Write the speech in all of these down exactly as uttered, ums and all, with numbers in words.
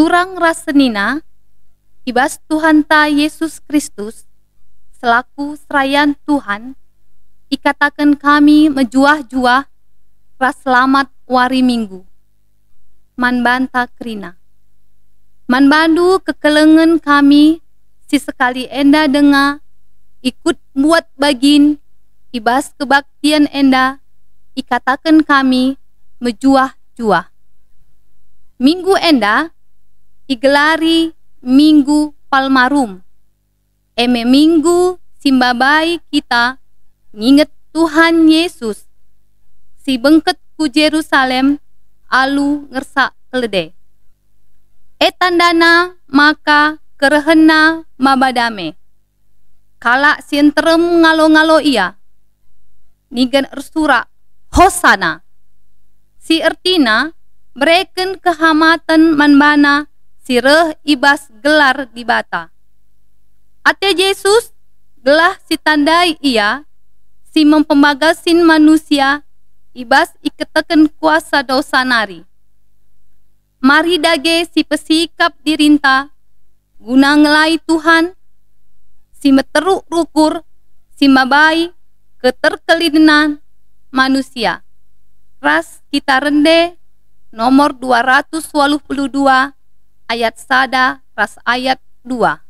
Turang ras senina, i bas Tuhanta Yesus Kristus, selaku serayan Tuhan, ikataken kami mejuah-juah ras selamat wari Minggu man banta kerina. Man bandu kekelengen kami si sekali enda denga ikut mbuat bagin i bas kebaktin enda, ikataken kami mejuah-juah. Minggu enda igelari Minggu Palmarum, e me minggu si mbabai kita nginget Tuhan Yesus si bengket ku Jerusalem alu ngersak kelede. E tandana maka kerehenna maba dame. Kalak si nterem ngalo-ngalo ia, nigen ersurak, "Hosana!" Si ertina, "Bereken kehamaten man bana si reh i bas gelar Dibata." Ate Jesus gelah sitandai ia si mempemagasin manusia i bas iketeken kuasa dosa nari. Mari dage sipesikap dirinta guna ngelai Tuhan, si meteruk rukur, si mabai keterkelinenan manusia. Ras kita rende nomor dua ratus waluh puluh dua ayat sada ras ayat dua.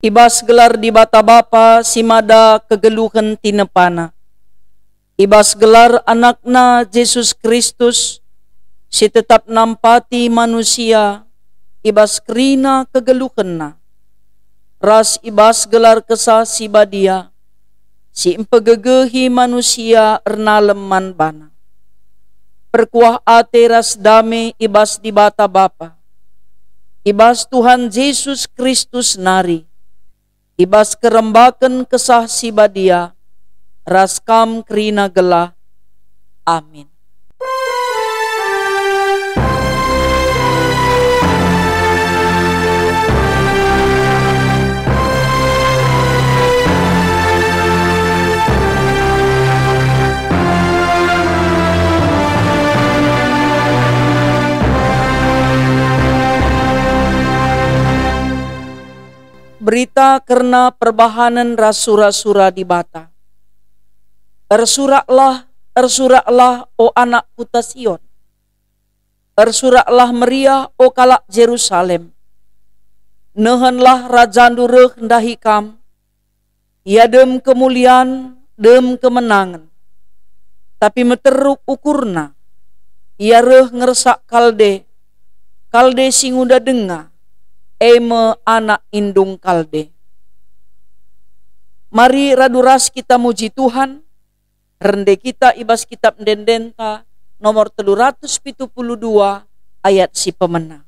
I bas gelar Dibata Bapa si mada kegeluhen tinepaNa, i bas gelar AnakNa Jesus Kristus, si tetap nampati manusia i bas kerina kegeluhenNa, ras i bas gelar Kesah Si Badia, si mpegegehi manusia ernalem man baNa. Perkuah ate ras dame i bas Dibata Bapa, i bas Tuhan Jesus Kristus nari, i bas kerembaken Kesah Si Badia, ras kam kerina gelah. Amin. Berita kerna perbahanen ras sura-sura Dibata. Ersuraklah, ersuraklah, o anak kuta Sion. Ersuraklah meriah, o kalak Jerusalem. Nehenlah rajandu reh ndahi kam. Ia dem kemulian, dem kemenangen. Tapi meteruk ukurna. Ia reh ngersak Kalde, Kalde si nguda denga, e me anak indung Kalde. Mari radu ras kita muji Tuhan, rende kita i bas Kitap Ende-endenta nomor telu ratus pitu puluh dua ayat si pemena.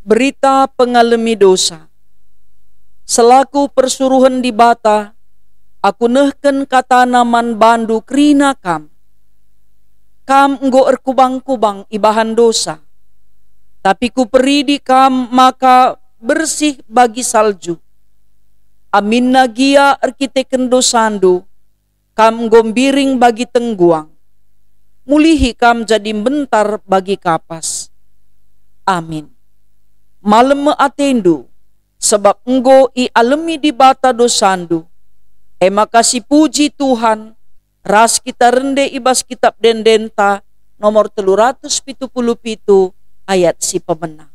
Berita pengalemi dosa. Selaku persuruhen Dibata, aku nehken katana man bandu kerina kam. Kam enggo erkubang-kubang ibahan dosa, tapi kuperidi kam maka bersih bagi salju. Aminna gia erkiteken dosandu, kam enggo mbiring bagi tengguang. Mulihi kam jadi mbentar bagi kapas. Amin. Malem me atendu, sabap enggo ialemi Dibata dosandu. E maka sipuji Tuhan, ras kita rende i bas Kitap Ende-endenta nomor telu ratus pitu puluh pitu, ayat si pemena.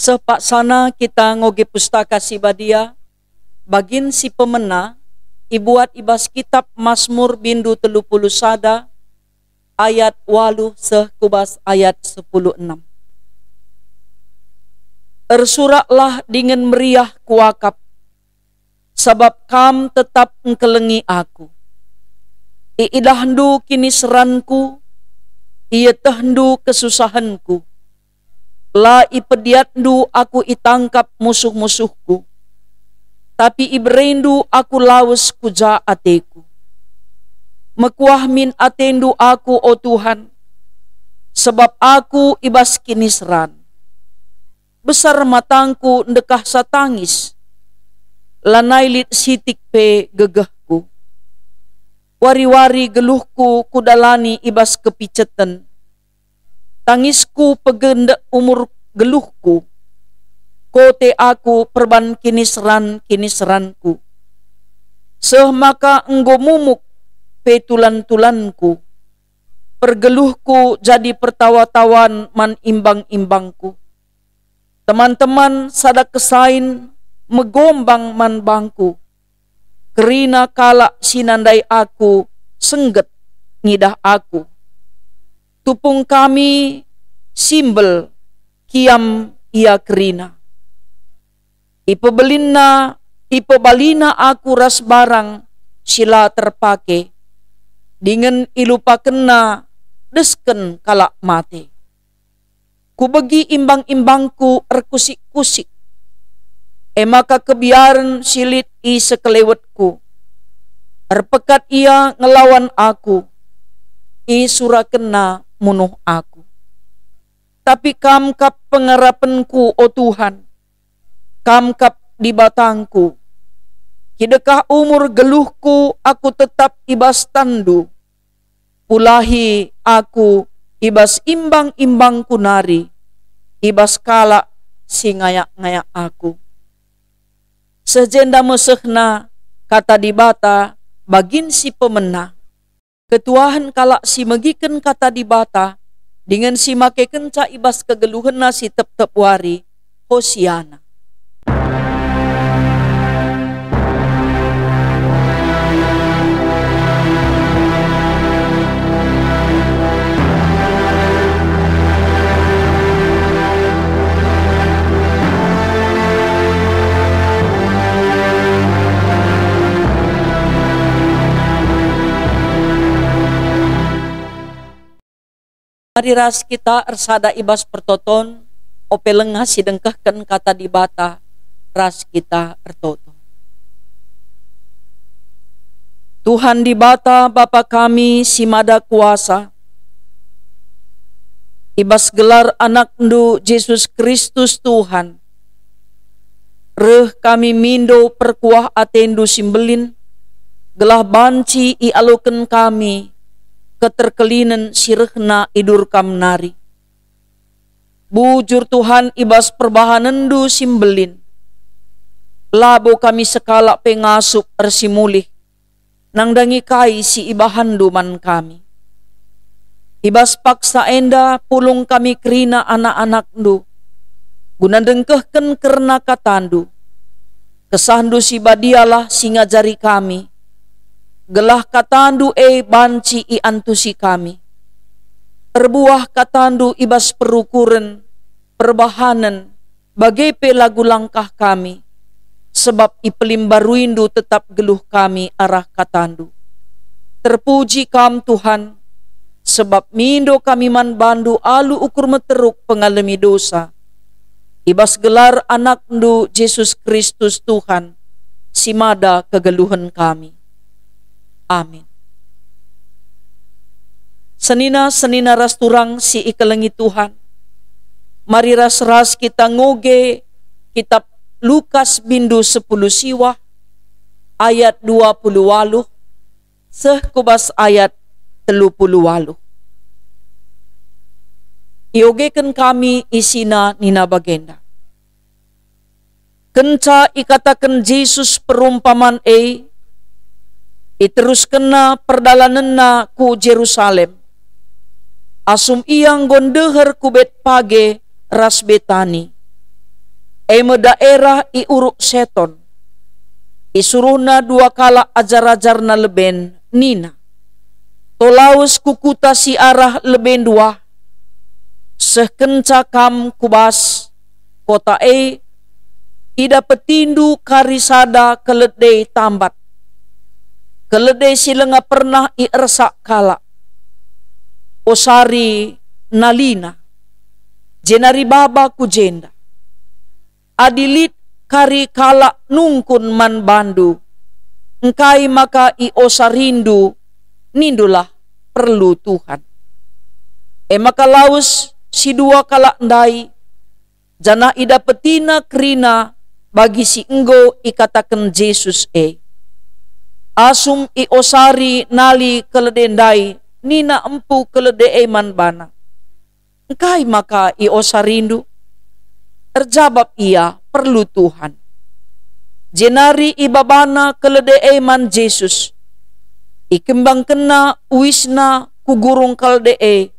Seh paksana kita ngoge Pustaka Si Badia, bagin si pemena ibuat i bas Kitap Masmur bindu telu puluh sada, ayat waluh seh ku bas ayat sepuluh enam. Ersuraklah dingen meriah kuakap, sabap Kam tetap engkelengi aku. Iidahndu kiniseranku, ietehndu kesusahenku. La ipediatndu aku itangkap musuh-musuhku, tapi iberendu aku lawes ku ja ateku. Mekuah min atendu aku, o Tuhan, sabap aku i bas kiniseran. Besar matangku ndekahsa tangis, lanai lit sitik pe gegehku. Wari-wari geluhku kudalani i bas kepiceten. Tangisku pegendek umur geluhku. Kote aku perban kiniseran-kiniseranku. Seh maka enggo mumuk pe tulan-tulanku. Pergeluhku jadi pertawa-tawan man imbang-imbangku. Teman-teman sada kesain megombang man bangku. Kerina kalak si nandai aku sengget ngidah aku. Tupung kami simbel kiam ia kerina. Ipebelinna, ipebalina aku ras barang si la terpake, dingen ilupakenna desken kalak mate. Kubegi imbang-imbangku erkusik-kusik, e maka kebiaren si lit i sekelewetku. Erpekat ia ngelawan aku, isurakenna munuh aku. Tapi Kam kap pengarapenku, o Tuhan, Kam kap Dibatangku. Kidekah umur geluhku aku tetap i bas tanNdu. Pulahi aku i bas imbang-imbangku nari, i bas kalak si ngayak-ngayak aku. Seh jenda mesehna Kata Dibata bagin si pemena. Ketuahen kalak si megiken Kata Dibata dingen si makekenca i bas kegeluhenna si tep-tep wari. Hosiana. Mari ras kita ersada i bas pertoton, ope langa si dengkehken Kata Dibata, ras kita ertoto. Tuhan Dibata, Bapa kami si Mada Kuasa, i bas gelar AnakNdu Jesus Kristus Tuhan, reh kami mindo perkuah ateNdu si mbelin, gelah banci ialoken kami keterkelinen si rehna i bas Kam nari. Bujur Tuhan, i bas perbahanenNdu si mbelin, labo kami sekalak pe ngasup ersimulih nandangi kai si ibahanNdu man kami. I bas paksa enda pulung kami kerina anak-anakNdu, guna ndengkehken kerna KataNdu. KesahNdu si badialah si ngajari kami, gelah KataNdu e banci iantusi kami. Erbuah KataNdu i bas perukuren, perbahanen, bage pe lagu langkah kami, sebab ipelimbaruiNdu tetap geluh kami arah KataNdu. Terpuji Kam, Tuhan, sebab mindo kami man baNdu alu ukur meteruk pengalemi dosa. I bas gelar AnakNdu, Jesus Kristus Tuhan, si Mada kegeluhen kami. Amin. Senina-senina ras turang si ikelengi Tuhan, mari ras-ras kita ngoge Kitap Lukas bindu sepuluh siwah, ayat dua puluh waluh, seh ku bas ayat telu puluh waluh. Iogeken kami isina nina bagenda. Kenca ikataken Jesus perumpaman e, iteruskenNa perdalanenNa ku Jerusalem. Asum Ia enggo ndeher ku Betpage ras Betani, e me daerah i Uruk Seton, isuruhNa dua kalak ajar-ajarNa leben nina, "To lawes ku kuta si arah lebe nduah. Seh kenca kam ku bas kota e, idapetindu kari sada kelede tambat, kelede si langa pernah iersak kalak. Osari nalina, jenari baba ku jenda. Adi lit kari kalak nungkun man bandu, 'Engkai maka iosarindu?' nindulah, 'Perlu Tuhan.'" E maka lawes si dua kalak ndai, janah idapetina kerina bagi si enggo ikataken Jesus e. Asum iosari nali kelede ndai, nina empu kelede e man bana, "Engkai maka iosarindu?" Erjabap ia, "Perlu Tuhan." Jenari ibabana kelede e man Jesus. Ikimbangkenna uisna ku gurung kelede e,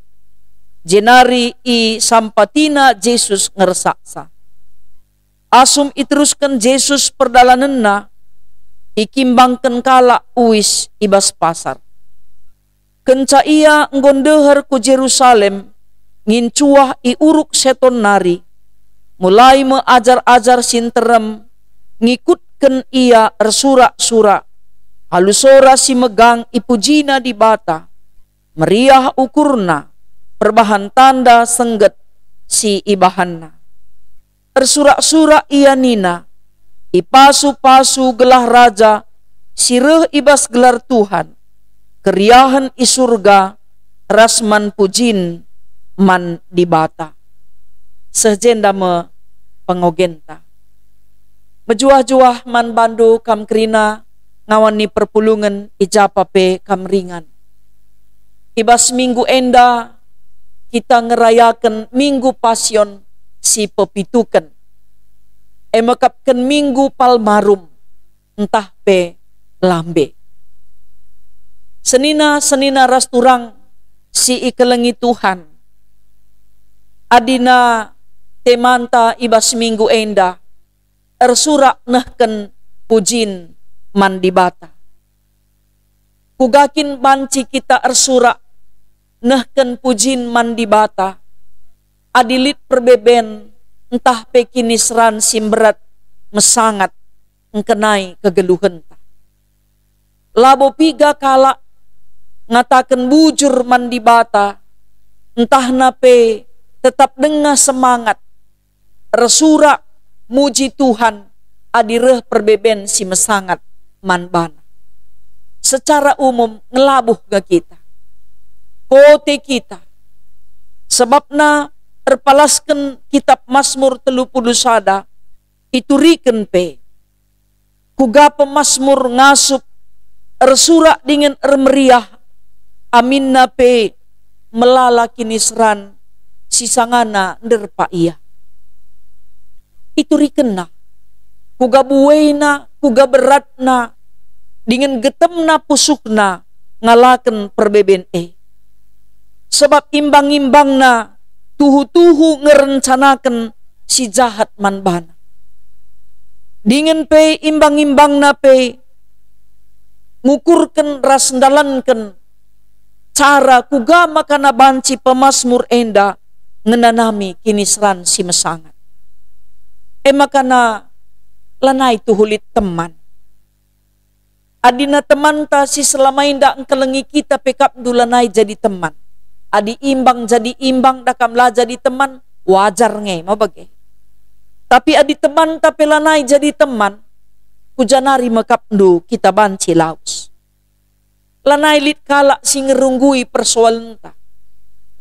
jenari isampatina Jesus ngersaksa. Asum iterusken Jesus perdalanenNa, ikimbangken kalak uis i bas pasar. Kenca Ia enggo ndeher ku Jerusalem, ngincuah i Uruk Seton nari, mulai me ajar-ajar si nterem ngikutken Ia ersurak-surak, alu sora si megang ipujina Dibata, meriah ukurna, perbahan tanda sengget si ibahanna. Ersurak-surak ia nina, "Ipasu-pasu gelah Raja si reh i bas gelar Tuhan, keriahen i Surga ras man pujin man Dibata." Seh jenda me pengogenta. Mejuah-juah man bandu kam kerina ngawan ni perpulungen i japa pe kam ringan. I bas minggu enda kita ngerayaken Minggu Pasion si pepituken. e mekapken Minggu Palmarum, ntah pe lambe. Senina-senina ras turang si ikelengi Tuhan, adina temanta i bas minggu enda ersurak nehken pujin man Dibata. Kuga kin banci kita ersurak nehken pujin man Dibata, adi lit perbeben ntah pe kiniseran si mberat mesangat ngkenai kegeluhenta? Labo piga kalak ngataken bujur man Dibata, ntahna pe tetap denga semangat ersurak muji Tuhan adi reh perbeben si mesangat man bana. Secara umum ngelabuh nge kita. Kote kita. Sebabna erpalasken kitab Masmur telu puluh sada, ituriken pe. Kuga pemasmur ngasup ersurak dingen ermeriah, aminna pe melala kiniseran si sangana nderpa ia. Iturikenna, kuga buena, kuga beratna, dingen getemna pusuhna ngalaken perbeben e. Sebab imbang-imbangna tuhu-tuhu ngerencanaken si jahat man bana. Dingen pe imbang-imbangna pe ngukurken ras ndalanken cara kuga makana banci pemasmur enda ngenanami kiniseran si mesangat. E makana lanai tuhu lit teman. Adina temanta si selama enda engkelengi kita pe kapndu lanai jadi teman. Adi imbang jadi imbang, dakam la jadi teman, wajar nge, ma bage. Tapi adi temanta pe lanai jadi teman, kujanari me kapndu kita banci lawes. Lanai lit kalak si ngerunggui persoalenta.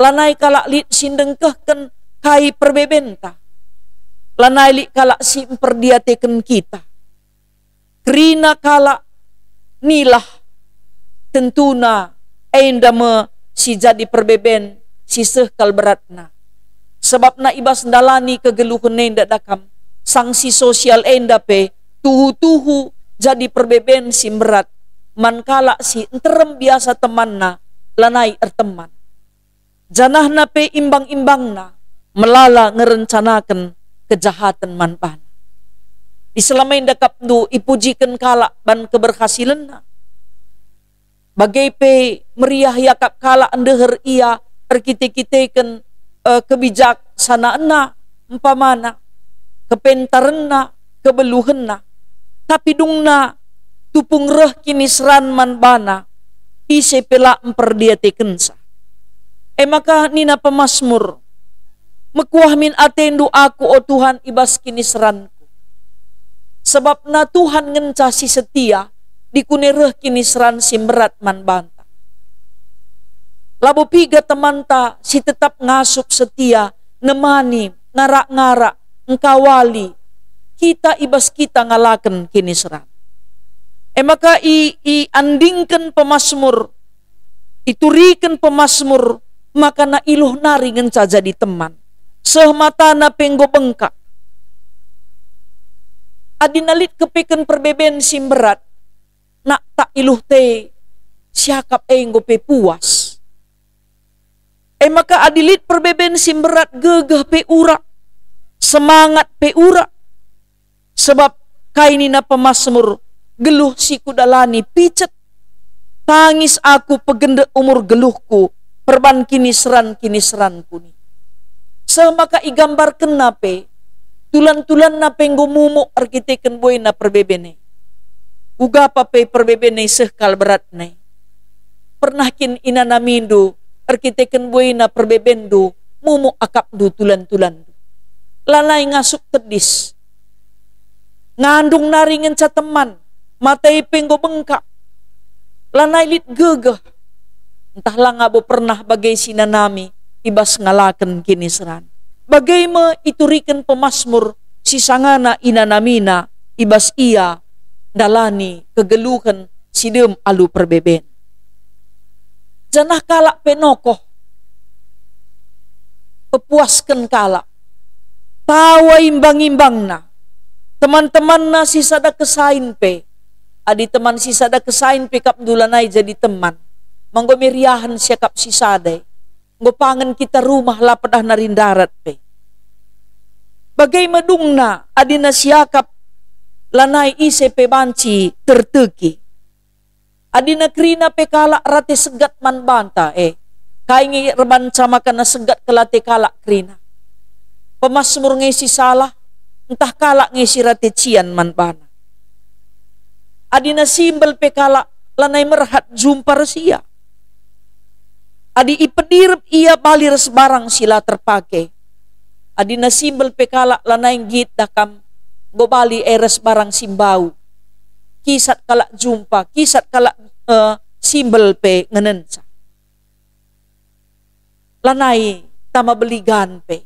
Lanai kalak lit si ndengkehken kai perbebenta. Lanai lit kalak si mperdiateken kita. Kerina kalak nilah, tentuna enda me si jadi perbeben si seh kal beratna. Sebabna i bas ndalani kegeluhen enda dakam, sanksi sosial enda pe tuhu-tuhu jadi perbeben si mberat man kalak si nterem biasa temanna lanai erteman. Janahna pe imbang-imbangna melala ngerencanaken kejahaten man bana. Di selama enda kapndu ipujiken kalak ban keberhasilenna. Bage pe meriah iakap kalak ndeher ia erkite-kiteken, eh, kebijaksanaenna, umpamana, kepentarenna, kebeluhenna. Tapi dungna tupung reh kiniseran man bana, ise pe la mperdiatekensa. E maka nina pemasmur, "Mekuah min atendu aku, o Tuhan, i bas kiniseranku. Sebabna Tuhan ngenca si setia, dikune reh kiniseran si mberat man banta." Labo piga temanta si tetap ngasup setia, nemani, ngarak-ngarak, engkawali kita i bas kita ngalaken kiniseran. E maka i, iandingken pemasmur, ituriken pemasmur, makana iluh nari ngenca jadi teman. Seh matana pe enggo bengkak. Adina lit kepeken perbeben si mberat, nak tak iluhte siakap e enggo pe puas. E maka adi lit perbeben si mberat, gegeh pe ura, semangat pe ura. Sebab kai nina pemasmur, "Geluh si kudalani picet, tangis aku pegende umur geluhku perban kiniseran-kiniseranku ni." Seh maka igambarkenna pe, tulan-tulanna pe enggo mumuk erkiteken buena perbeben e. Ugapa pe perbeben e seh kal beratna e. Pernah kin inanamindu erkiteken buena perbebenndu mumuk akapndu tulan-tulanndu? Lanai ngasup tedis. Ngandung nari ngenca teman, mata e pe enggo bengkak. Lanai lit gegeh. Ntah langa bo pernah bage si nanami i bas ngalaken kiniseran. Bage me ituriken pemasmur si sangana inanamina i bas ia ndalani kegeluhen si dem alu perbeben. Janah kalak pe nokoh, pepuasken kalak. Tawa imbang-imbangna, Teman-temanna si sada kesain pe, adi teman si sada kesain pe kap ndulanai jadi teman, ma enggo meriahen siakap si sada e, enggo pangen kita rumah la pedah nari ndarat pe. Bage me dungna adina siakap lanai ise pe banci terteki. Adina kerina pe kalak rate segat man banta, eh, kai nge erbanca makana segat kal ate kalak kerina? Pemasmur nge si salah, ntah kalak nge si rate cian man bana? Adina simbel pe kalak lanai merhat jumpa ras ia. Adi ipedirep ia bali ras barang si la terpake. Adina simbel pe kalak lanai nggit dah kam, enggo bali e ras barang si mbau. Kisat kalak jumpa, kisat kalak, eh, simbel pe ngenenca. Lanai tama beligan pe.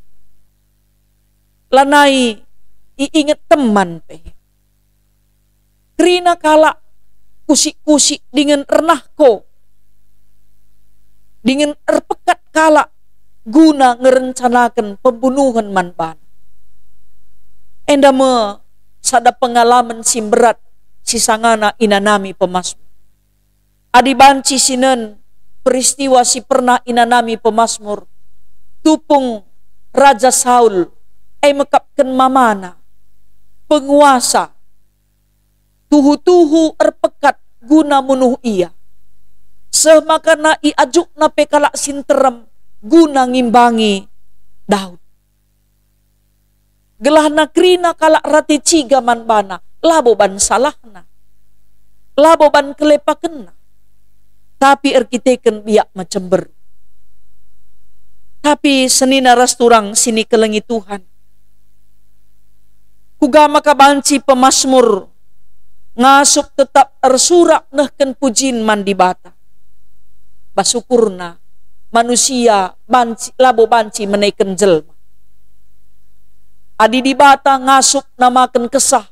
Lanai iinget teman pe. Kerina kalak kusik-kusik dingen ernahko, dingen erpekat kalak guna ngerencanaken pembunuhen man bana. Enda me sada pengalamen si mberat si sangana inanami pemasmur. Adi banci sinen peristiwa si pernah inanami pemasmur, tupung Raja Saul e mekapken mamana, penguasa, tuhu-tuhu erpekat guna munuh ia, seh makana iajukna pe kalak si nterem guna ngimbangi Daud. Gelahna kerina kalak rate ciga man bana, labo ban salahna, labo ban kelepakenna, tapi erkiteken biak macember. Tapi senina ras turang si nikelengi Tuhan, kuga maka banci pemasmur ngasup tetap ersurak nehken pujin man Dibata? Bas ukurna, manusia banci, labo banci meneken jelma. Adi Dibata ngasup namaken kesah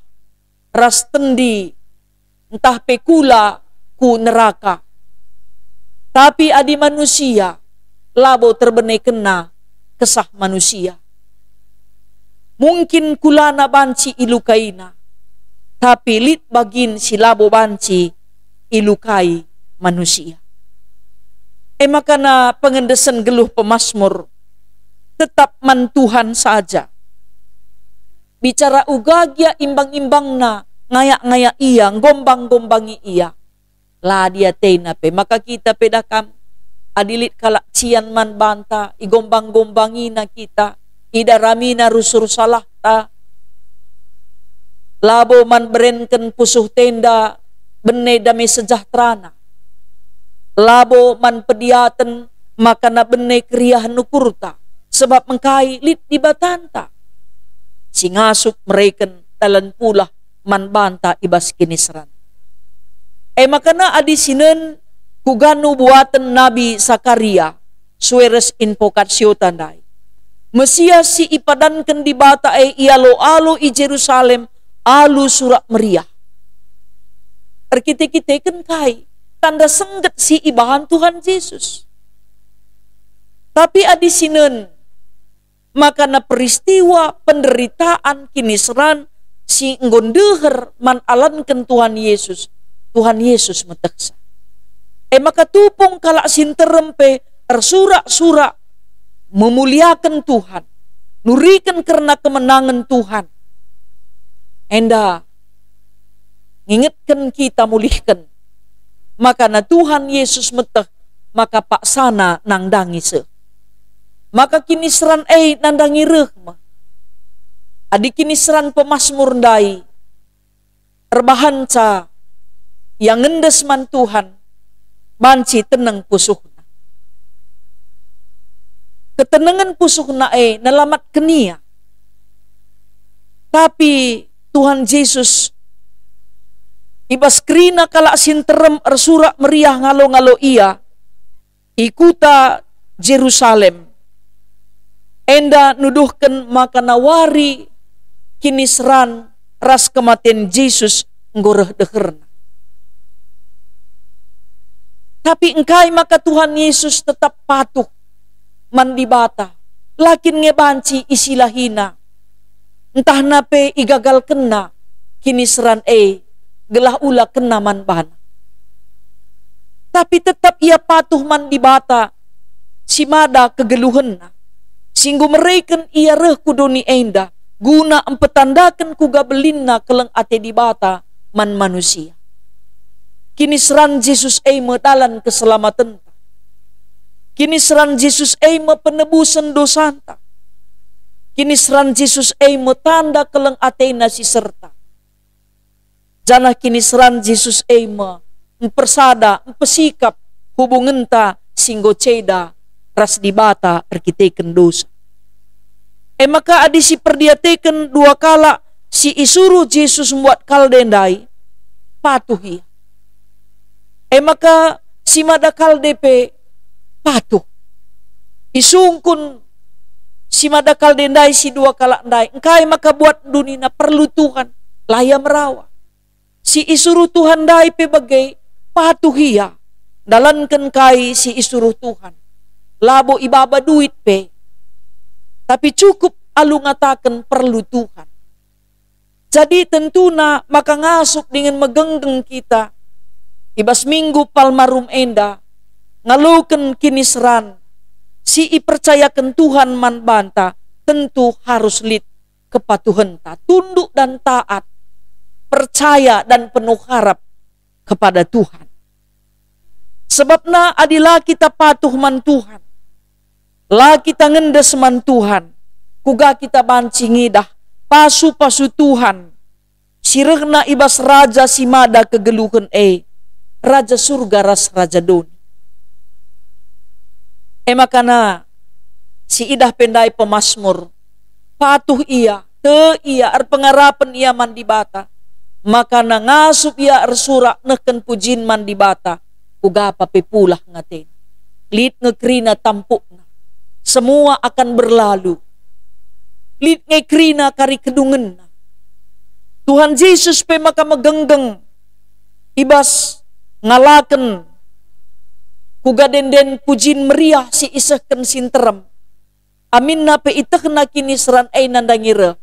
ras tendi, ntah pe kula ku neraka. Tapi adi manusia, labo terbenekenna kesah manusia. Mungkin kulana banci ilukaina, tapi lit bagin si labo banci ilukai manusia. E makana pengendesen geluh pemasmur tetap man Tuhan saja. Bicara uga gia imbang-imbangna, ngayak-ngayak ia, nggombang-gombangi ia, la diatena pe. Maka kita pe dah kam, adi lit kalak cian man banta, igombang-gombangina kita, idaramina rusur salahta, labo man berenken pusuh tenda bene dame sejahterana, labo man pediaten makana bene keriahen ukurta, sebab engkai lit Dibatanta si ngasup mereken dalan pulah man banta i bas kiniseran. E makana adi sinen kuga nubuaten Nabi Sakaria, sue ras invokasiota ndai. Mesias si ipadanken Dibata e ialo-alo i Jerusalem alu surak meriah. Erkite-kiteken kai tanda sengget si ibahan Tuhan Jesus. Tapi adi sinen makana peristiwa penderitaan kiniseran si enggo ndeher man alanken Tuhan Yesus, Tuhan Yesus metehsa. E maka tupung kalak si nterem pe ersurak-surak memuliaken Tuhan, nuriken kerna kemenangen Tuhan. Enda ngingetken kita mulihken, makana Tuhan Yesus meteh maka paksana nandangi seh. Maka kiniseran e nandangi reh me. Adi kiniseran pemasmur ndai erbahanca ia ngendes man Tuhan, banci teneng pusuhna. Ketenengen pusuhna e nelamatken ia. Tapi Tuhan Jesus, i bas kerina kalak si nterem ersurak meriah ngalo-ngalo ia i kuta Jerusalem, enda nuduhken maka nawari kiniseran ras kematen Jesus enggo reh deherna. Tapi engkai maka Tuhan Yesus tetap patuh man Dibata, la kin nge banci isilahina, ntahna pe igagalkenna, kiniseran e gelah ula kena man bana. Tapi tetap ia patuh man Dibata si mada kegeluhenna, si enggo mereken ia reh ku doni enda guna mpetandaken kuga belinna keleng ate Dibata man manusia. Kiniseran Jesus e me dalan keselamatenta. Kiniseran Jesus e me penebusen dosanta. Kiniseran Jesus e me tanda keleng ateNa si serta. Janah kiniseran Jesus e me mpersada, mpesikap hubungenta si enggo ceda ras Dibata erkiteken dosa. E maka adi siperdiateken dua kalak si isuruh Jesus mbuat kalde ndai, patuh ia. E maka si mada kalde pe patuh. Isungkun si mada kalde ndai si dua kalak ndai, "Engkai maka buatndu nina perlu Tuhan, la ia merawa?" Si isuruh Tuhan ndai pe bage, patuh ia, ndalanken kai si isuruh Tuhan. Labo ibaba duit pe, tapi cukup alu ngataken perlu Tuhan. Jadi tentuna maka ngasup dingen megenggeng kita i bas Minggu Palmarum enda, ngaloken kiniseran si ipercayaken Tuhan man banta, tentu harus lit kepatuhenta, tunduk dan taat, percaya dan penuh harap kepada Tuhan. Sebabna adi la kita patuh man Tuhan, la kita ngendes man Tuhan, kuga kita banci ngidah pasu-pasu Tuhan si rehna i bas Raja si mada kegeluhen e, Raja Surga ras Raja Doni. E makana, si idah pe ndai pemasmur, patuh ia, tek ia, erpengarapen ia man Dibata. Makana ngasup ia ersurak nehken pujin man Dibata, kuga pe pulah nge atena. Lit nge kerina tampukna. Semua akan berlalu. Lit nge kerina kari kedungenna. Tuhan Jesus pe maka megenggeng i bas ngalaken kuga ende-enden pujin meriah si isehken si nterem. Aminna pe itehna kiniseran e nandangi reh.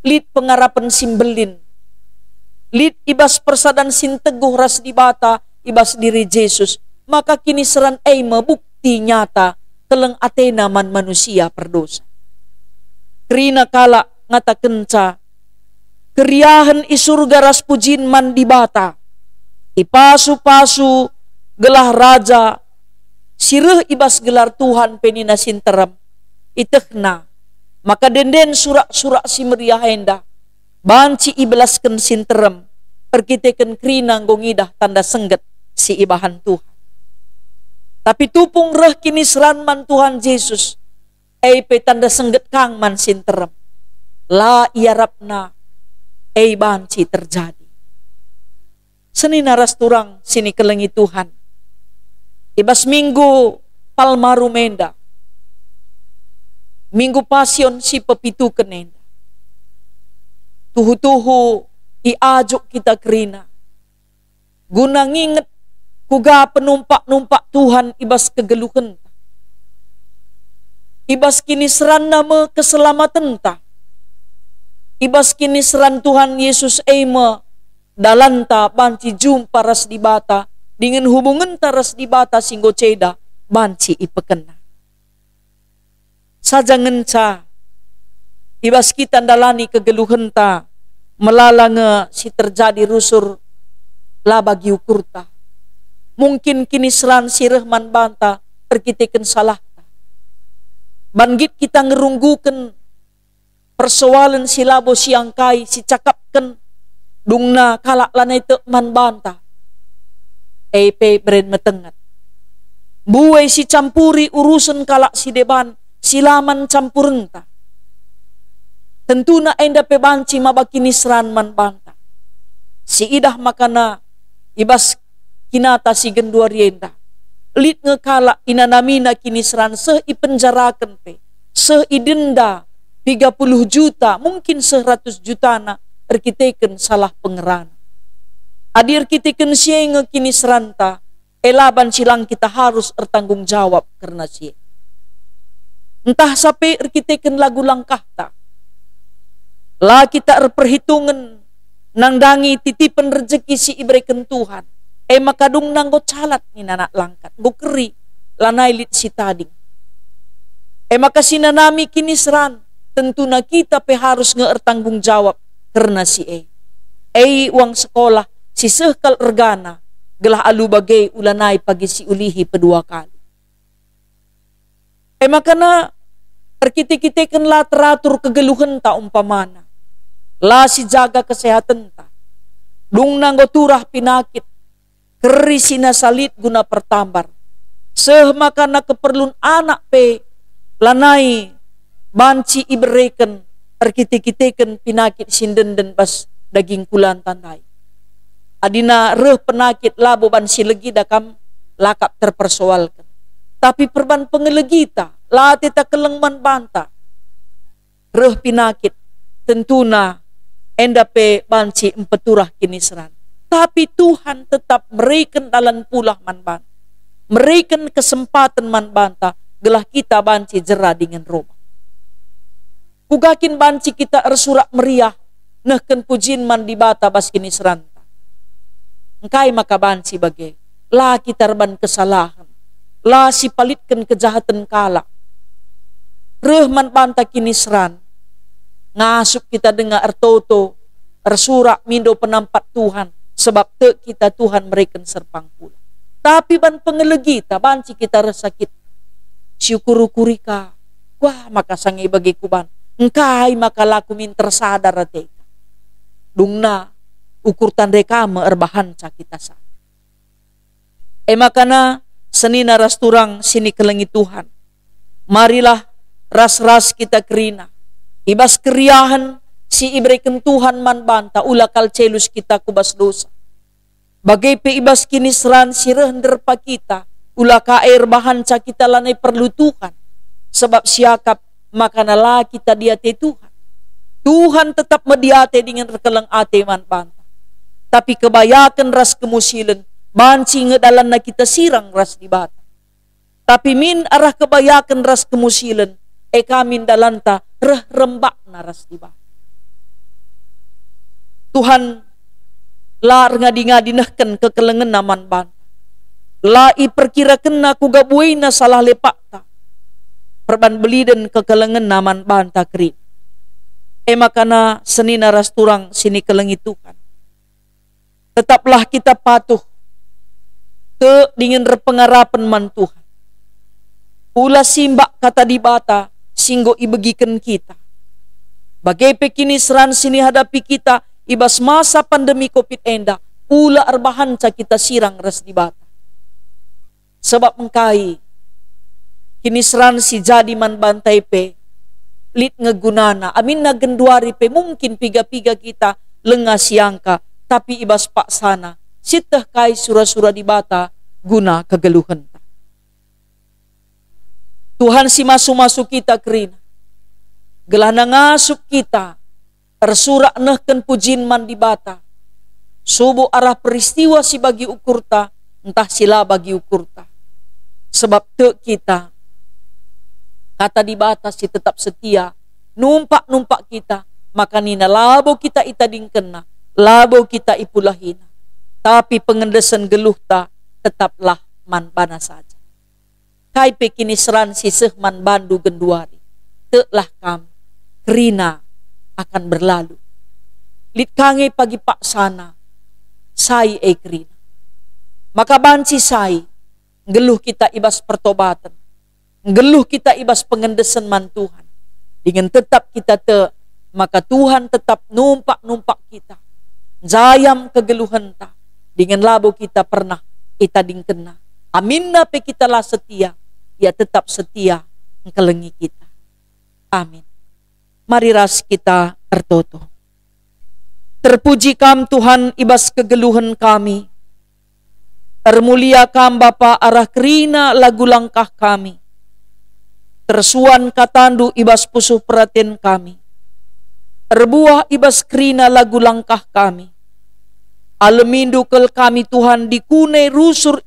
Lit pengarapen si mbelin. Lit i bas persadan si nteguh ras Dibata i bas diri Jesus. Maka kiniseran e me bukti nyata keleng atena man manusia perdosa. Kerina kalak ngatakenca, keriahen i Surga ras pujin man Dibata. Ipasu-pasu gelah Raja si reh i bas gelar Tuhan pe nina si nterem, itehna maka ende-enden surak-surak si meriah enda banci ibelasken si nterem erkiteken kerina enggo ngidah tanda sengget si ibahan Tuhan. Tapi tupung reh kiniseran man Tuhan Jesus, e pe tanda sengget kang man si nterem. La iarapna e banci terjadi. Senina ras turang si nikelengi Tuhan, i bas Minggu Palmarum enda, Minggu Pasion si pepituken enda, tuhu-tuhu iajuk kita kerina guna nginget kuga penumpak-numpak Tuhan i bas kegeluhenta. I bas kiniseranNa me keselamatenta. I bas kiniseran Tuhan Yesus e me dalanta banci jumpa ras Dibata, dingen hubungenta ras Dibata si enggo ceda banci ipekena. Saja ngenca i bas kita ndalani kegeluhenta, melala nge si terjadi rusur la bagi ukurta. Mungkin kiniseran si reh man banta erkiteken salahta. Banggit kita ngerungguken persoalen si labo siangkai, sicakapken dungna kalak lanai tek man banta, e pe beren metenget. Mbue sicampuri urusen kalak si deban si la man campurenta. Tentuna enda pe banci maba kiniseran man banta. Siidah makana i bas kinata si genduari enda, lit nge kalak inanamina kiniseran seh ipenjaraken pe, seh idenda piga puluh juta, mungkin seh ratus jutana erkiteken salah pengerana. Adi erkiteken si e nge kiniseranta, e la banci lang kita harus ertanggung jawab kerna si e. Ntah sape erkiteken lagu langkahta, la kita erperhitungen nandangi titipen rejeki si ibereken Tuhan, e maka dungna enggo calat nina anak langkat, enggo keri, lanai lit si tading. E maka sinanami kiniseran, tentuna kita pe harus nge ertanggung jawab kerna si e. E uang sekolah si seh kal ergana, gelah alu bage ulanai pagi si ulihi pedua kali. E makana erkite-kiteken la teratur kegeluhenta umpamana, la sijaga kesehatenta, dungna enggo turah pinakit, keri si nasa lit guna pertambar, seh makana keperlun anak pe lanai banci ibereken erkite-kiteken pinakit si ndenden bas daging kulanta ndai. Adina reh penakit labo banci legida kam lakap terpersoalken. Tapi perban pengelegita, la ateta keleng man banta. Reh pinakit, tentuna enda pe banci mpeturah kiniseran. Tapi Tuhan tetap mereken dalan pulah man banta, mereken kesempaten man banta, gelah kita banci jera dingen robah. Kuga kin banci kita ersurak meriah nehken pujin man Dibata bas kiniseranta? Engkai maka banci bage? La kita erban kesalahen, la sipalitken kejahaten kalak. Reh man banta kiniseran, ngasup kita denga ertoto, ersurak mindo penampat Tuhan, sebab tek kita Tuhan mereken serpang pulah. Tapi ban pengelegita banci kita reh sakit. Siukur-ukuri ka, kuah maka sange bage kuban, engkai maka la kumin tersadar ateka. Dungna ukur tandai ka me erbahanca kita sa. E makana senina ras turang si nikelengi Tuhan, marilah ras-ras kita kerina i bas keriahen si ibereken Tuhan man banta, ula kal celus kita ku bas dosa. Bage pe i bas kiniseran si reh nderpa kita, ula ka e erbahanca kita lanai perlu Tuhan, sebab siakap makana la kita diate Tuhan. Tuhan tetap mediate dingen erkeleng ate man banta. Tapi kebayaken ras kemusilen banci nge dalanna kita sirang ras Dibata. Tapi min arah kebayaken ras kemusilen, e ka min dalanta reh rembakna ras Dibata. Tuhan la erngadi-ngadi nehken kekelengenna man banta. La iperkirakenna kuga buena salah lepakta perban beliden kekelengenna man banta kerin. E makana senina ras turang si nikelengi Tuhan, tetaplah kita patuh, tek dingen erpengarapen man Tuhan. Ula simbak Kata Dibata si enggo ibegiken kita. Bage pe kiniseran si nihadapi kita i bas masa pandemi covid enda, ula erbahanca kita sirang ras Dibata. Sebab engkai kiniseran si jadi man banta e pe lit nge gunana, aminna genduari pe mungkin piga-piga kita langa siangka, tapi i bas paksana sieteh kai sura-sura Dibata guna kegeluhenta. Tuhan si masu-masu kita kerina, gelahna ngasup kita ersurak nehken pujin man Dibata, subuk arah peristiwa si bagi ukurta ntah si la bagi ukurta. Sebab tek kita, Kata Dibata si tetap setia numpak-numpak kita, maka nina labo kita itadingkenna, labo kita ipulahina, tapi pengendesen geluhta tetaplah man baNa saja. Kai pe kiniseran si seh man bandu genduari, teklah kam, kerina akan berlalu. Lit ka nge pagi paksana, sai e kerina. Maka banci sai, nggeluh kita i bas pertobaten, nggeluh kita i bas pengendesen man Tuhan, dingen tetap kita tek, maka Tuhan tetap numpak-numpak kita, njayam kegeluhenta, dingen labo kita pernah itadingkenna. Aminna pe kita la setia, Ia tetap setia engkelengi kita. Amin. Mari ras kita ertoto. Terpuji Kam, Tuhan, i bas kegeluhen kami. Ermulia Kam, Bapa, arah kerina lagu langkah kami. Tersuan KataNdu i bas pusuh peraten kami. Erbuah i bas kerina lagu langkah kami. Alemindu kal kami, Tuhan, dikune rusur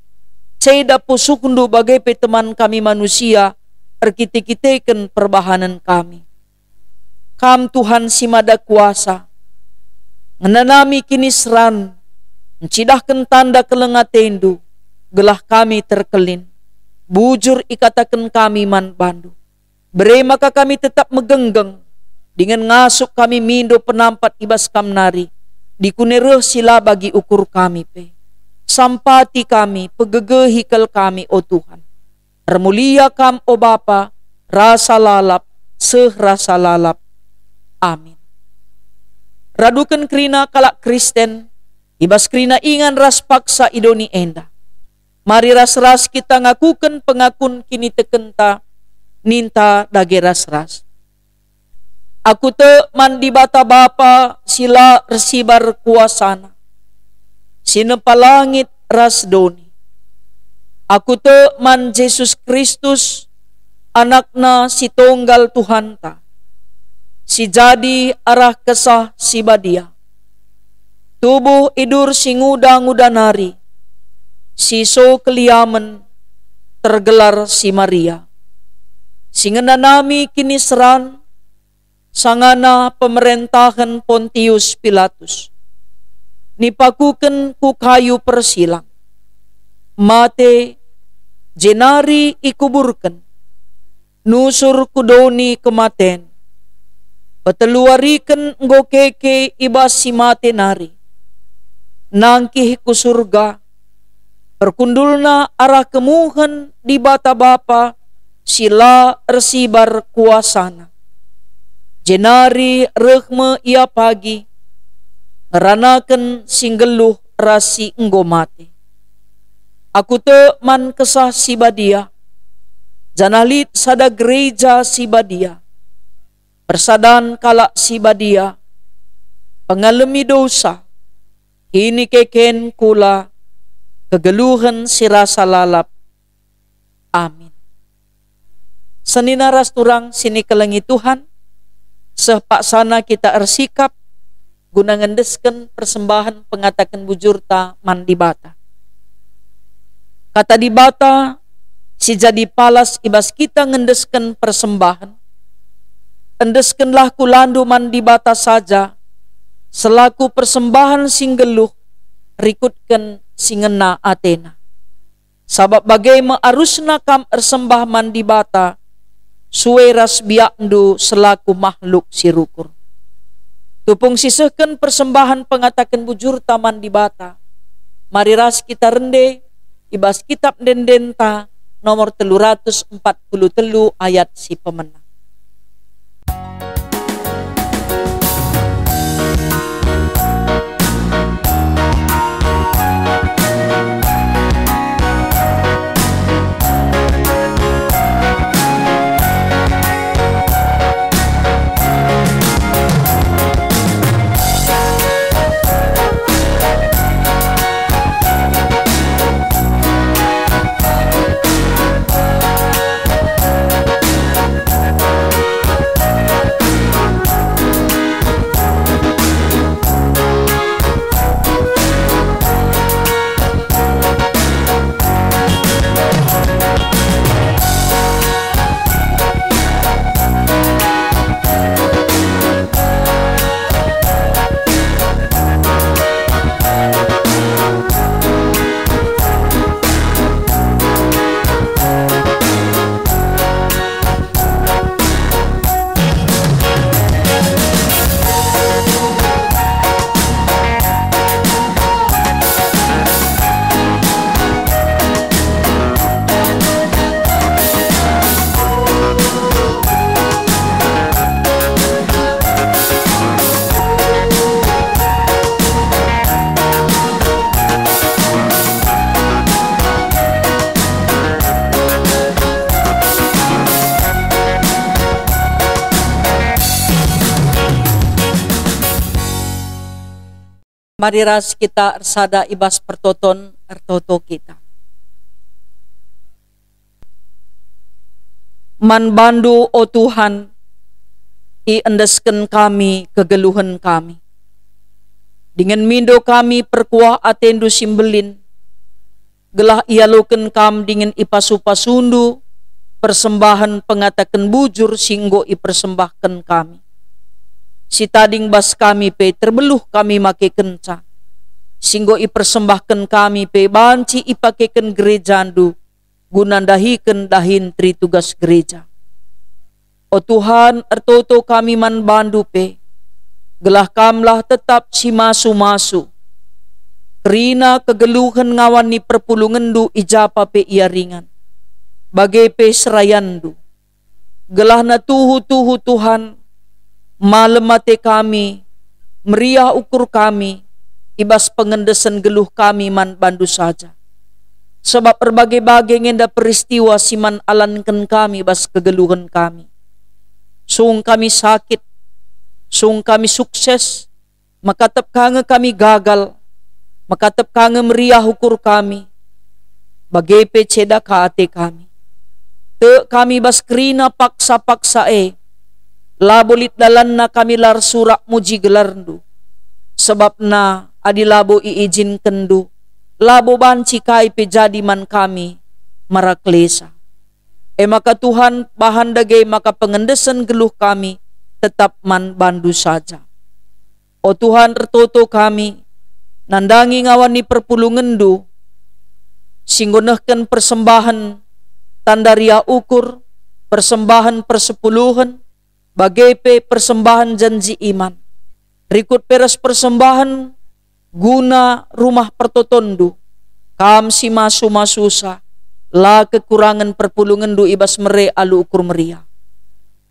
ceda pusuhNdu bage pe teman kami manusia erkite-kiteken perbahanen kami. Kam, Tuhan si Mada Kuasa, Ngenanami kiniseran, ncidahken tanda keleng atendu, gelah kami terkelin. Bujur ikataken kami man bandu. Bere maka kami tetap megenggeng, dingen ngasup kami mindo penampat i bas Kam nari, dikune reh si la bagi ukur kami pe. Sampati kami, pegegehi kal kami, o Tuhan. Ermulia Kam, o Bapa, rasa lalap, seh rasa lalap. Amin. Raduken kerina kalak Kristen, i bas kerina ingan ras paksa i doni enda. Mari ras-ras kita ngakuken pengakun kinitekenta, ninta dage ras-ras. Aku tek man Dibata Bapa si la ersibar kuasaNa, si nempa langit ras doni. Aku tek man Jesus Kristus, AnakNa si tonggal Tuhanta, si jadi arah Kesah Si Badia. Tubuh idur si nguda-nguda nari, si so keliamen, tergelar si Maria, si ngenanami kiniseran sangana pemerentahen Pontius Pilatus, nipakuken ku kayu persilang, mate, jenari ikuburken, nusur ku doni kematen. Peteluariken enggo keke i bas si mate nari. Nangkih ku Surga, perkundulna arah kemuhen Dibata Bapa si la ersibar kuasaNa. Jenari reh me Ia pagi, ngeranaken si nggeluh ras si enggo mate. Aku tek man Kesah Si Badia, janah lit sada gereja si badia, persadan kalak si badia, pengalemi dosa, kinikeken kula, kegeluhen si rasa lalap. Amin. Senina ras turang si nikelengi Tuhan, seh paksana kita ersikap guna ngendesken persembahen pengataken bujurta man Dibata. Kata Dibata si jadi palas i bas kita ngendesken persembahen, "Endeskenlah kulandu man Dibata saja, selaku persembahen si nggeluh, rikutken si ngena ateNa." Sabap bage me arusna kam ersembah man Dibata, sue ras biakndu selaku mahluk si rukur. Tupung sisehken persembahen pengataken bujurta man Dibata, mari ras kita rende i bas Kitap Ende-endenta nomor telu ratus empat puluh telu ayat si pemena. Mari ras kita ersada i bas pertoton, ertoto kita. Man bandu, o Tuhan, iendesken kami kegeluhen kami. Dingen mindo kami perkuah atendu si mbelin, gelah ialoken kam dingen ipasu-pasundu persembahen pengataken bujur si enggo ipersembahken kami. si tading bas kami pe terbeluh kami makekenca, si enggo ipersembahken kami pe banci ipakeken gerejaNdu guna ndahiken dahin teritugas gereja. O Tuhan, ertoto kami man bandu pe, gelah kamlah tetap si masu-masu, kerina kegeluhen ngawan ni perpulungenndu i japa pe ia ringan, bage pe serayanNdu. Gelahna tuhu-tuhu Tuhan, malem ate kami, meriah ukur kami, i bas pengendesen geluh kami man bandu saja. Sabap erbage-bage nge enda peristiwa si man alanken kami bas kegeluhen kami. Sung kami sakit, sung kami sukses, mekatep ka nge kami gagal, mekatep ka nge meriah ukur kami, bage pe ceda ka ate kami. Tek kami bas kerina paksa-paksa e, labo lit dalanna kami la ersurak muji gelarNdu. Sabapna adi labo iijinkenNdu, labo banci kai pe jadi man kami mara kelesa. E maka Tuhan, bahan dage maka pengendesen geluh kami tetap man bandu saja. O Tuhan, ertoto kami, nandangi ngawan ni perpulungenNdu, si enggo nehken persembahen tanda riah ukur, persembahen persepuluhen, bage pe persembahen janji iman. Rikut pe ras persembahen guna rumah pertotonNdu, Kam si masu-masusa, la kekurangen perpulungenNdu i bas mere alu ukur meriah.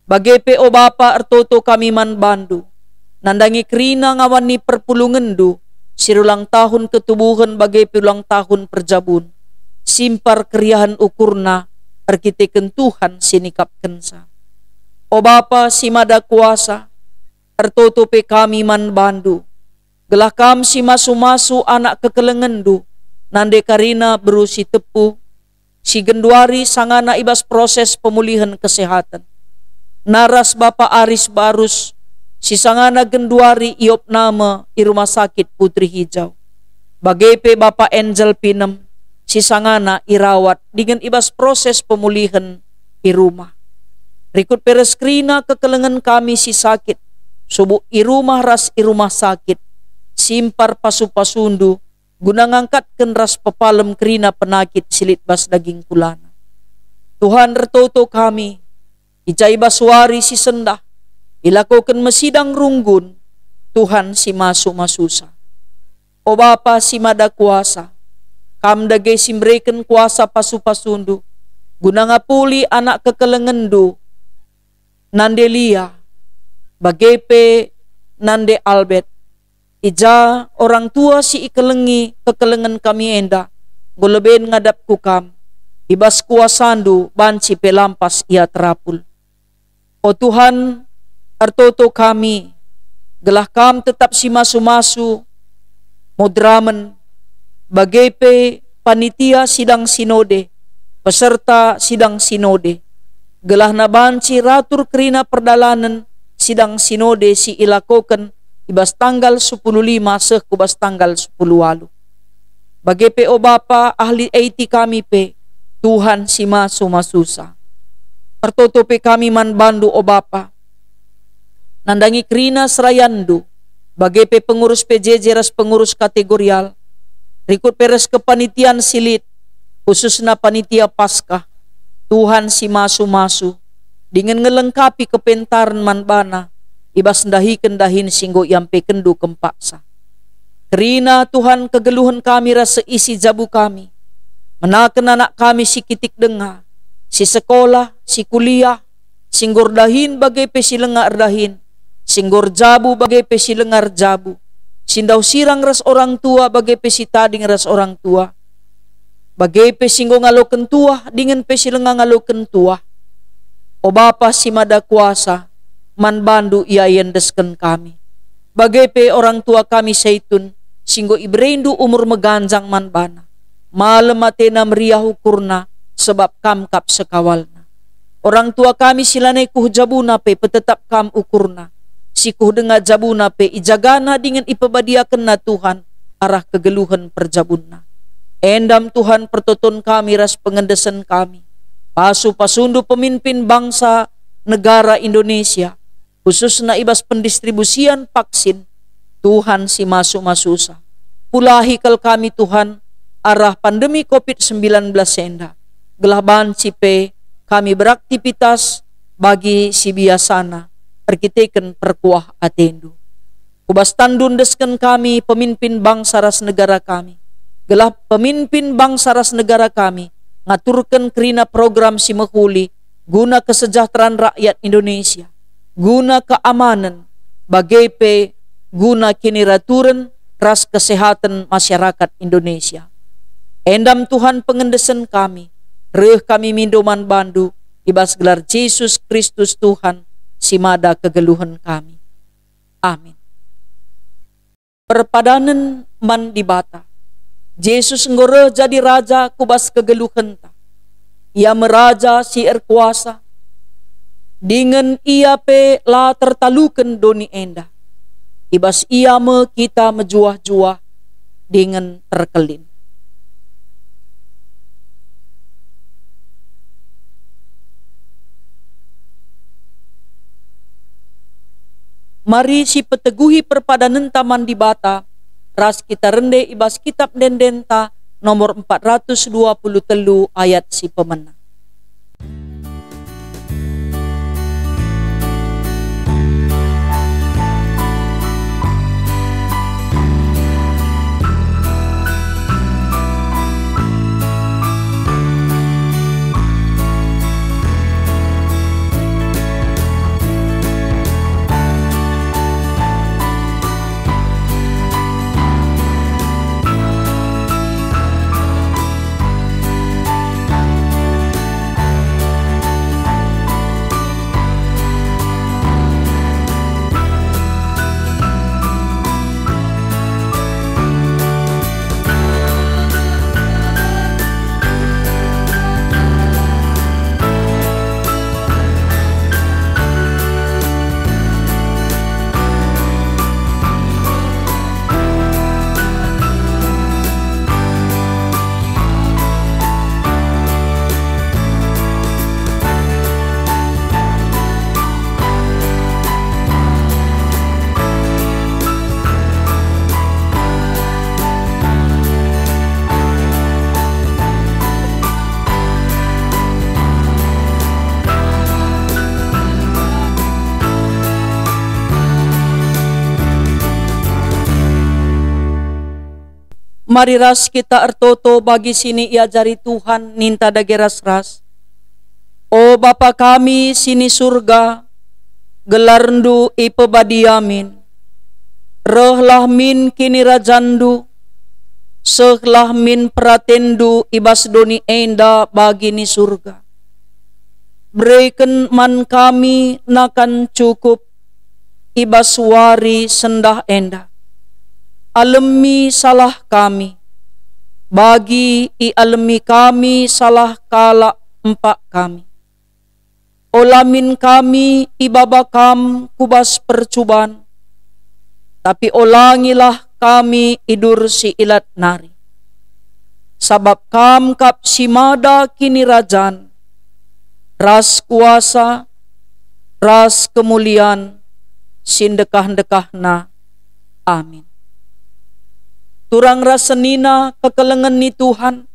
Bage pe, o Bapa, ertoto kami man bandu, nandangi kerina ngawan ni perpulungenNdu, si erulang tahun ketubuhen bage pe ulang tahun perjabun, simpar keriahen ukurna erkiteken Tuhan si nikapkenca. O Bapa si Mada Kuasa, ertoto pe kami man bandu, gelah Kam si masu-masu anak kekelengenNdu, nande karina beru si tepu, si genduari sangana i bas proses pemulihen kesehaten. Naras Bapa Aris Barus, si sangana genduari iopna me i Rumah Sakit Putri Hijau. Bage pe Bapa Angel Pinem, si sangana irawat dingen i bas proses pemulihen i rumah. Rikut pe ras kerina kekelengen kami si sakit, subuk i rumah ras i rumah sakit, simpar pasu-pasundu, guna ngangkatken ras pepalem kerina penakit si lit bas daging kulana. Tuhan, ertoto kami, i ja i bas wari si sendah, ilakoken me sidang runggun, Tuhan si masu-masusa. O Bapa si Mada Kuasa, Kam dage si mbereken kuasa pasu-pasundu, guna ngapuli anak kekelengenNdu, nande Lia, bage pe nande Albert. I ja orang tua si ikelengi kekelengen kami enda, enggo leben ngadap ku Kam, i bas kuasaNdu banci pe lampas ia terapul. O Tuhan, ertoto kami, gelah Kam tetap si masu-masu, moderamen, bage pe panitia sidang sinode, peserta sidang sinode, gelahna banci ratur kerina perdalanen sidang sinode si ilakoken i bas tanggal sepuluh lima seh ku bas tanggal sepuluh waluh. Bage pe, o Bapa, ahli A I T kami pe, Tuhan si masu-masusa. Ertoto pe kami man bandu, o Bapa, nandangi kerina serayanNdu, bage pe pengurus P J J ras pengurus kategorial, rikut pe ras kepanitian si lit, khususna panitia Paskah. Tuhan si masu-masu, dingen ngelengkapi kepentaren man bana, i bas ndahiken dahin si enggo iampekenndu kempaksa. Kerina, Tuhan, kegeluhen kami ras seisi jabu kami, menaken anak kami si kitik denga, si sekolah, si kuliah, si enggo erdahin bage pe si langa erdahin, si enggo erjabu bage pe si langa erjabu, si ndauh sirang ras orang tua bage pe si tading ras orang tua, bage pe si enggo ngaloken tuah dingen pe si langa ngaloken tuah. O Bapa si Mada Kuasa, man bandu ia iendesken kami. Bage pe orang tua kami Saitun, si enggo iberendu umur meganjang man bana. Malem atena meriah ukurna, sebab Kam kap sekawalna. Orang tua kami si lanai kuh jabuna pe petetap Kam ukurna, si kuh denga jabuna pe ijagana dingen ipebadiakenna Tuhan arah kegeluhen perjabunna. Endam Tuhan pertoton kami ras pengendesen kami. Pasu-pasundu pemimpin bangsa negara Indonesia, khususna i bas pendistribusian vaksin, Tuhan si masu-masusa. Pulahi kal kami, Tuhan, arah pandemi covid sembilan belas enda, gelah banci pe kami beraktivitas bagi si biasana erkiteken perkuah ateNdu. Ku bas tanNdu endesken kami pemimpin bangsa ras negara kami, gelah pemimpin bangsa ras negara kami ngaturken kerina program si mehuli guna kesejahteraan rakyat Indonesia, guna keamanen, bage pe guna kiniraturen ras kesehaten masyarakat Indonesia. Endam Tuhan pengendesen kami, reh kami mindo man bandu, i bas gelar Jesus Kristus Tuhan si mada kegeluhen kami. Amin. Perpadanen man Dibata. Jesus enggo reh jadi Raja ku bas kegeluhenta. Ia me Raja si erkuasa, dingen Ia pe la tertaluken doni enda. I bas Ia me kita mejuah-juah dingen terkelin. Mari sipeteguhi perpadanenta man Dibata ras kita rende i bas Kitab Ende-endenta nomor empat ratus dua puluh telu ayat si pemena. Mari ras kita ertoto bagi si niajari Tuhan, ninta dage ras-ras. O Bapa kami si ni Surga, gelarNdu ipebadia min. Rehlah min kinirajanNdu, sehlah min peratenNdu i bas doni enda bagi ni Surga. Bereken man kami nakan cukup i bas wari sendah enda. Alemi salah kami, bagi ialemi kami salah kalak empak kami. Ola min kami ibaba Kam ku bas percuban, tapi olangilah kami i dur si ilat nari. Sabap Kam kap si mada kinirajan, ras kuasa, ras kemulian si ndekah-ndekahna. Amin. Turang ras senina kekelengen ni Tuhan,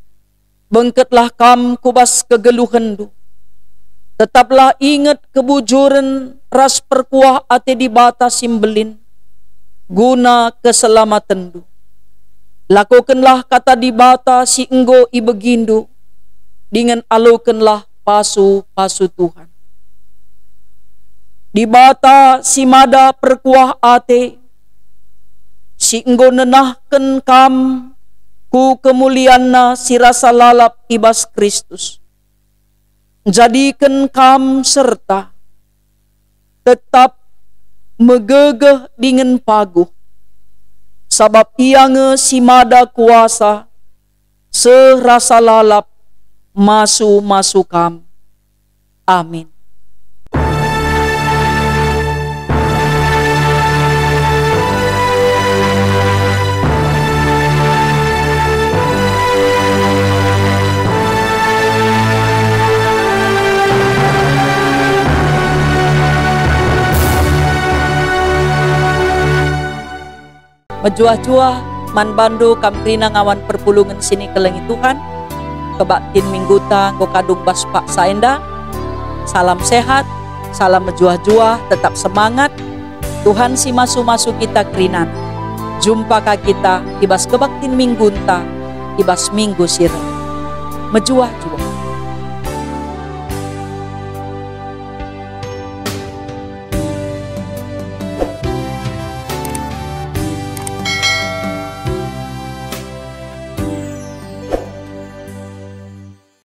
bengketlah kam ku bas kegeluhenndu. Tetaplah inget kebujuren ras perkuah ate Dibata si mbelin guna keselamatenndu. Lakokenlah kata Dibata si enggo ibegindu, dingen alokenlah pasu-pasu Tuhan. Dibata si mada perkuah ate, si enggo nenahken kam ku kemulianNa si rasa lalap i bas Kristus, njadiken kam serta tetap megegeh dingen paguh, sabap Ia nge si mada kuasa seh rasa lalap masu-masu kam. Amin. Mejuah-juah man bandu kam kerina ngawan perpulungen si nikelengi Tuhan. Kebaktin mingguta enggo kadung bas paksa enda. Salam sehat, salam mejuah-juah, tetap semangat. Tuhan si masu-masu kita kerinana. Jumpa ka kita i bas kebaktin minggunta, i bas minggu si reh. Mejuah-juah.